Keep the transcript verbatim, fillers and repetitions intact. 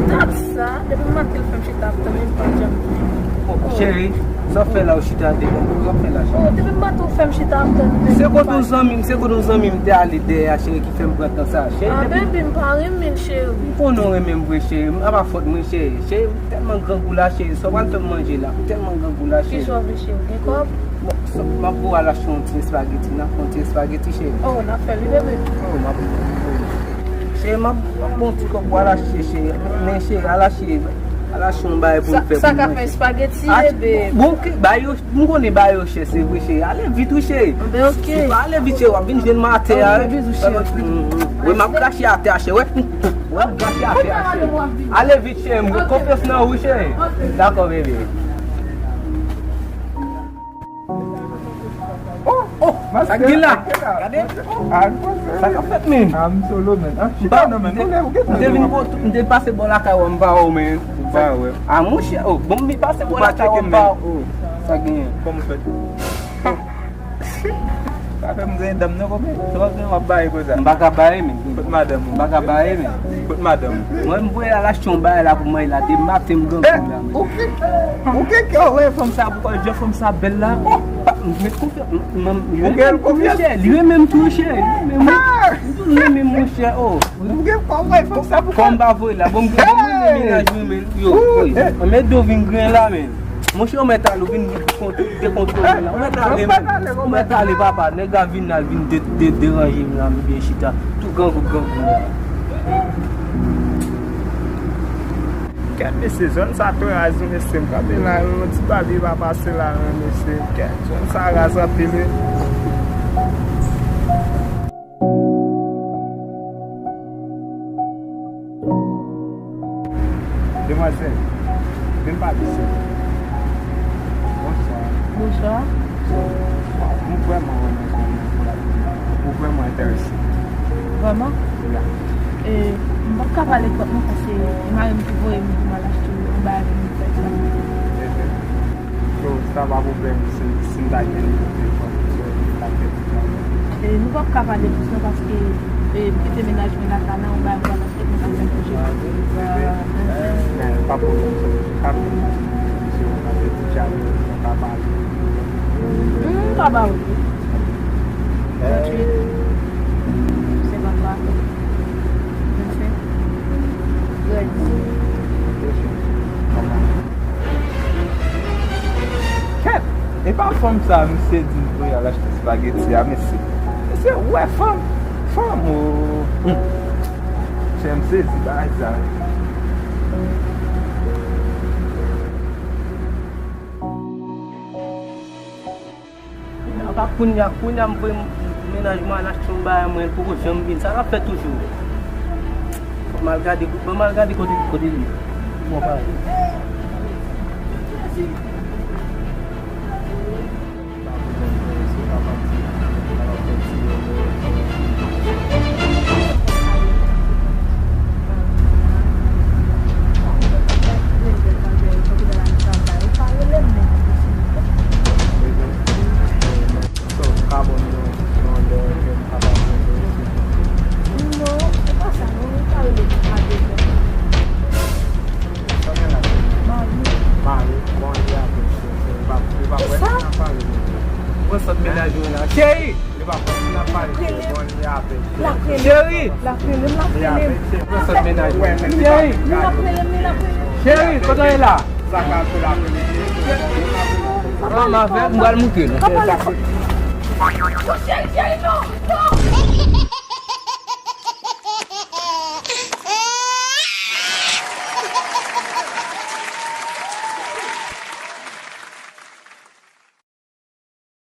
Dat sa, depi m maten l fè m chita ap tann li, m pa janm jwenn. Oh, cheri, sa w fè la, w chita devan m, w ap fè la, cheri. Oh, depi m maten w fè m chita ap tann li, se kote yon zanmi m, se kote yon zanmi m te ale dèyè a, cheri, ki fè m pran tan sa, cheri. Ah, baby, m pa renmen l, cheri. M konnen w renmen m vre, cheri. A pa fòt mwen, cheri. Cheri, m tèlman grangou la, cheri. Sa w pral fè m manje la? M tèlman grangou la, cheri. Kisa w vle, cheri? Ou gen kòb? Bon, m ap pou w al achte yon ti espageti, n ap fè yon ti espageti, cheri. Oh, n ap fè li, bebe. Oh, m ap, cheri, m ap, m ap bon ti kòb pou w al achte, cheri. Men, cheri, al achte, al achte yon bagay pou n fè pou manje. Sa ka fè espageti, bebe. Bon, ok, bagay yo, m konnen bagay yo chè, se vre, cheri. Ale vit, wi, cheri. Ben, ok. Ale vit, cheri, w ap vin jwenn mwen atè a, wi. Wi, m ap krache atè a, cheri. Wi, m ap krache atè a, cheri. Ale vit, cheri, m gen konfyans nan ou, cheri. Dakò, bebe. Oh, oh, sa k gen la? Gade. Sa k ap fèt, men? Ah, m solo, men. Ah, chita non, men. Ou lè, ou gen tan. M te vin pou, m te pase bò lakay ou, m pa wè w, men. Ou pa wè. Ah, monchè, oh, bon, m vin pase bò lakay ou, m pa wè w. Sa k genyen? Kòman w fèt? Sa fè m gen danm non, konbyen? Sa w ap gen w ap baye konsa? M pa ka baye, men. Kot madanm ou? M pa ka baye, men. Kot madanm ou? Mwen, m voye al achte yon bagay la pou mwen la, depi maten m grangou la, men. Ou gen, ou gen kè wè fanm sa pou kòl, jan fanm sa bèl la. Pa, m met konfyans, m, m, m, ou gen konfyans? Li renmen m tou, chè, li renmen m. M tou renmen m, monchè, oh. Ou gen kè wè fanm sa pou kòl? Kòm pa voye la, bon, m gen, bon, m renmen mennaj mwen, men, yo, woy. Anmède w vin grenn la, men. Monchè, ou mèt ale, ou vin dekontwole la. Ou mèt ale, men. Ou mèt ale, papa. Nèg la vin la, vin de, de, deranje m la, m byen chita. Tou grangou, grangou la. Kèt, mesye, zòn sa twò raz, wi, mesye. M kanpe la, yon ti babye pa pase la, wi, mesye. Kèt, zòn sa raz anpil, wi. Demwazèl, vin pale isit. Bonswa. Bonswa. Bonswa. M vrèman renmen jan w ap pale. Ou vrèman enterese. Vrèman? Ya. E, m p ap ka pale twòp non, paske mari m ki voye m pou m al achte yon bagay pou m fè sa. So, sa pa pwoblèm si, si m ta gen nimewo telefòn ou, so, m ta fè ti djab. E, nou p ap ka pale plis non, paske, e, m kite mennaj mwen lakay la, yon bagay m pral achte, mwen pral fè manje. Men, pa pwoblèm, so, m ka vin, so, m ap fè ti djab, nou ka pale. Hmm, m ka ba ou li. Venntuit, senkanntwa, vennsenk, trèz. Kèt! E pa fanm sa, misye di m pou y al achte espageti a, mesye. Mesye, ou wè fanm? Fanm, o. Hmm. Chè, m sezi bagay sa. Apa kounye a, kounye a m voye mennaj mwen al achte yon bagay mwen, l poko janm vin. Sa k ap fèt toujou? Fò m al gade, ban m al gade kote, kote l ye. Bon, pa. Mari. Mari, bon, li avèk chèchè. Li pa, li pa kwè si n ap pale de li. Mwen sot mennaj mwen la. Cheri! Li pa kwè si n ap pale de li. Bon, li avèk chèchè. Cheri! L ap rele m, l ap rele m. Mwen sot mennaj mwen. Cheri! L ap rele m, l ap rele m. Cheri, kote w ye la? Sa ka fè l ap rele chèchè. Ann avèk m, m pral moutre nou. Cheri, cheri, non! Non!